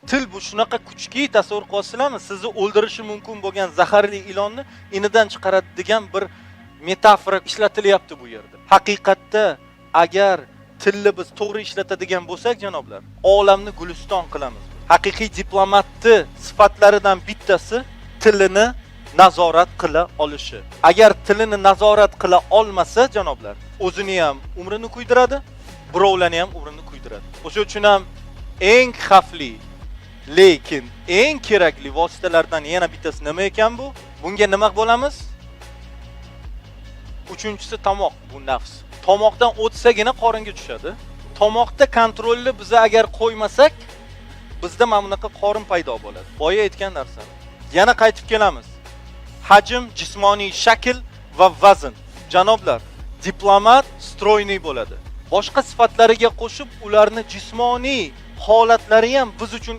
Til bu shunaqa kuchki, tasavvur qilyapsizlarmi? Sizni o'ldirishi mumkin bo'lgan zaharli ilonni inidan chiqaradi degan bir metafora ishlatilyapti bu yerda. Haqiqatda agar tilni biz to'g'ri ishlatadigan bo'lsak, janoblar, olamni guliston qilamiz. Haqiqiy diplomatni sifatlaridan bittasi tilini nazorat qila olishi. Agar tilini nazorat qila olmasa, janoblar, o'zini ham umrini kuydiradi, birovlarni ham umrini kuydiradi. O'sha uchun ham eng xavfli, lekin eng kerakli vositalardan yana bittasi nima ekan bu? Bunga nima bo'lamiz? Uchinchisi tomoq, bu nafs. Tomoqdan o'tsagina qoringa tushadi. Tomoqda kontrolni biza agar qo'ymasak, bizda mana bunaqa qorin paydo bo'ladi. Boya aytgan narsa. Yana qaytib kelamiz. Hajm, jismoniy shakl va vazn. Janoblar, diplomat стройный bo'ladi. Boshqa sifatlariga qo'shib ularni jismoniy holatlari ham biz uchun